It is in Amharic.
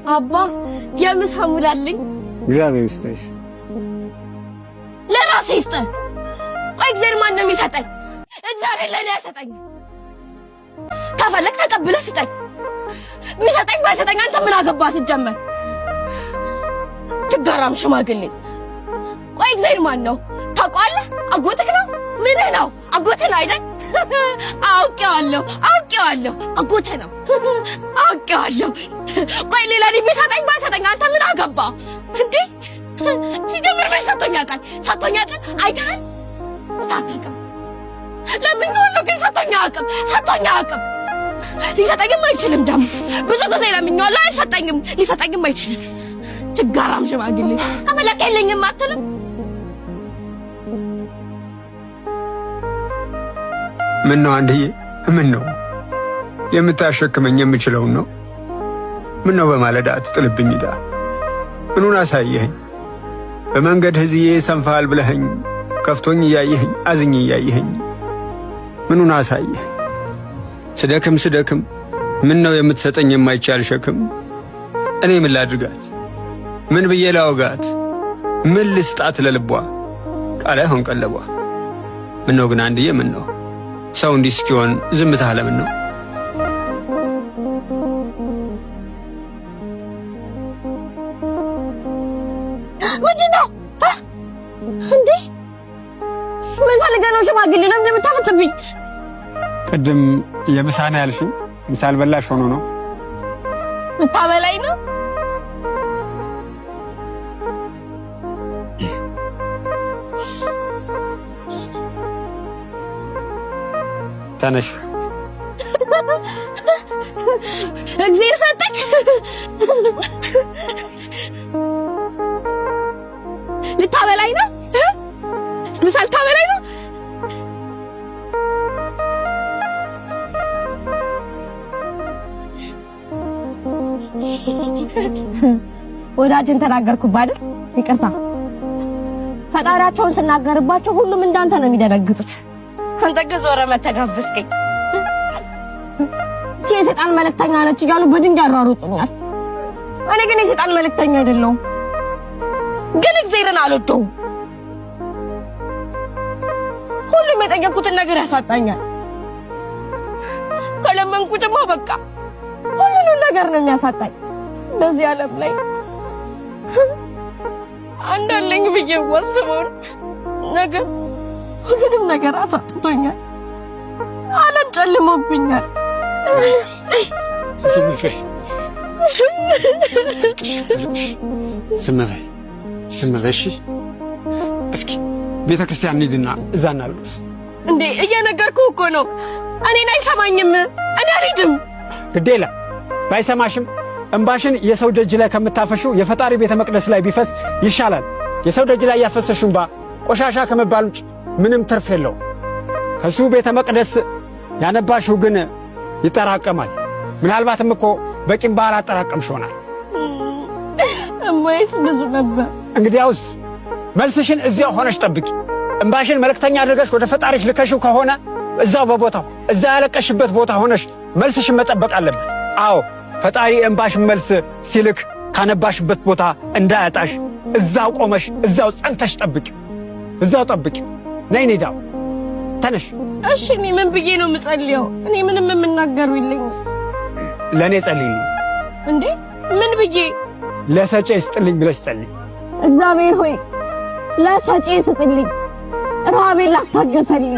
አባ፣ የምሳ ሙላልኝ። እግዚአብሔር ይስጥሽ። ለራሴ ይስጥህ። ቆይ እግዚአብሔር ማን ነው የሚሰጠኝ? እግዚአብሔር ለእኔ አይሰጠኝ። ከፈለግ ተቀብለህ ስጠኝ። ቢሰጠኝ ባይሰጠኝ አንተ ምን አገባህ? ሲጀመር ችጋራም ሽማግሌ። ቆይ እግዚአብሔር ማን ነው ታውቀዋለህ? አጎትህ ነው? ምንህ ነው? አጎትህ ነው አይደል? አውቄዋለሁ፣ አውቄዋለሁ። አጎትህ ነው፣ አውቄዋለሁ። ቆይ ሌላ እኔ ቢሰጠኝ ባይሰጠኝ አንተ ምን አገባ እንዴ? ሲጀምር መች ሰጥቶኝ ያውቃል? ሰጥቶኝ ያውቃል? አይተሃል? አታውቅም። ለምኜዋለሁ ግን ሰጥቶኝ አያውቅም። ሰጥቶኝ አያውቅም። ሊሰጠኝም አይችልም። ደግሞ ብዙ ጊዜ ለምኜዋለሁ፣ አልሰጠኝም። ሊሰጠኝም አይችልም። ችጋራም ሽማግሌ፣ ከፈለክ የለኝም አትልም? ምን ነው አንድዬ? ምን ነው የምታሸክመኝ? የምችለውን ነው። ምን ነው በማለዳ ትጥልብኝ ዕዳ? ምኑን አሳየኸኝ? በመንገድ ህዝዬ ሰንፈሃል ብለኸኝ፣ ከፍቶኝ እያየኸኝ፣ አዝኝ እያየኸኝ ምኑን አሳየኸኝ? ስደክም ስደክም ምን ነው የምትሰጠኝ የማይቻል ሸክም? እኔ ምን ላድርጋት? ምን ብዬ ላውጋት? ምን ልስጣት ለልቧ? ቃል አይሆን ቀለቧ። ምን ነው ግን አንድዬ፣ ምን ነው ሰው እንዲህ እስኪሆን ዝምታህ ለምን ነው? ምንድን ነው እንዴ? ምን ፈልገህ ነው? ሽማግሌ ነው እንደምታፈጥብኝ? ቅድም የምሳ ነው ያልሽኝ፣ ምሳ አልበላሽ ሆኖ ነው? ልታበላኝ ነው? ተነሽ። እግዚአብሔር ሰጠኝ። ልታበላኝ ነው? ምሳ ልታበላኝ ነው? ወዳጅን ተናገርኩብህ አይደል? ይቅርታ። ፈጣሪያቸውን ስናገርባቸው ሁሉም እንዳንተ ነው የሚደነግጡት። አንተ ግን ዞረህ መተህ ጋበዝከኝ። እቺ የሰይጣን መልእክተኛ ነች እያሉ በድንጋይ ያሯሩጡኛል። እኔ ግን የሰይጣን መልእክተኛ አይደለሁም። ግን እግዚአብሔርን አልወደውም። ሁሉም የጠየኩትን ነገር ያሳጣኛል። ከለመንኩትማ በቃ ሁሉንም ነገር ነው የሚያሳጣኝ። በዚህ ዓለም ላይ አንድ አለኝ ብዬ የማስበውን ነገር ሁሉንም ነገር አሳጥቶኛል። ዓለም ጨልሞብኛል። ዝም በይ፣ ዝም በይ፣ ዝም በይ። እሺ፣ እስኪ ቤተ ክርስቲያን እንሂድና እዛ እናልቅስ። እንዴ፣ እየነገርኩህ እኮ ነው። እኔን አይሰማኝም። እኔ አልሄድም። ግድ የለም፣ ባይሰማሽም እምባሽን የሰው ደጅ ላይ ከምታፈሺው የፈጣሪ ቤተ መቅደስ ላይ ቢፈስ ይሻላል። የሰው ደጅ ላይ ያፈሰሽው እምባ ቆሻሻ ከመባል ውጭ ምንም ትርፍ የለው። ከሱ ቤተ መቅደስ ያነባሽው ግን ይጠራቀማል። ምናልባትም እኮ በቂ እምባ አላጠራቀምሽ ይሆናል። እምባዬስ ብዙ ነበር። እንግዲያውስ መልስሽን እዚያው ሆነሽ ጠብቂ። እምባሽን መልእክተኛ አድርገሽ ወደ ፈጣሪሽ ልከሽው ከሆነ እዛው በቦታው፣ እዛ ያለቀሽበት ቦታ ሆነሽ መልስሽን መጠበቅ አለብሽ። አዎ፣ ፈጣሪ እምባሽን መልስ ሲልክ ካነባሽበት ቦታ እንዳያጣሽ እዛው ቆመሽ እዛው ጸንተሽ ጠብቂ። እዛው ጠብቂ። ነይ ኔዳው፣ ተነሽ። እሺ፣ እኔ ምን ብዬ ነው የምጸልየው? እኔ ምንም የምናገሩ የለኝም። ለእኔ ጸልይልኝ። እንዴ፣ ምን ብዬ? ለሰጪ ስጥልኝ ብለሽ ጸልይ። እግዚአብሔር ሆይ፣ ለሰጪ ስጥልኝ፣ ረሃቤን ላስታገሰልኝ።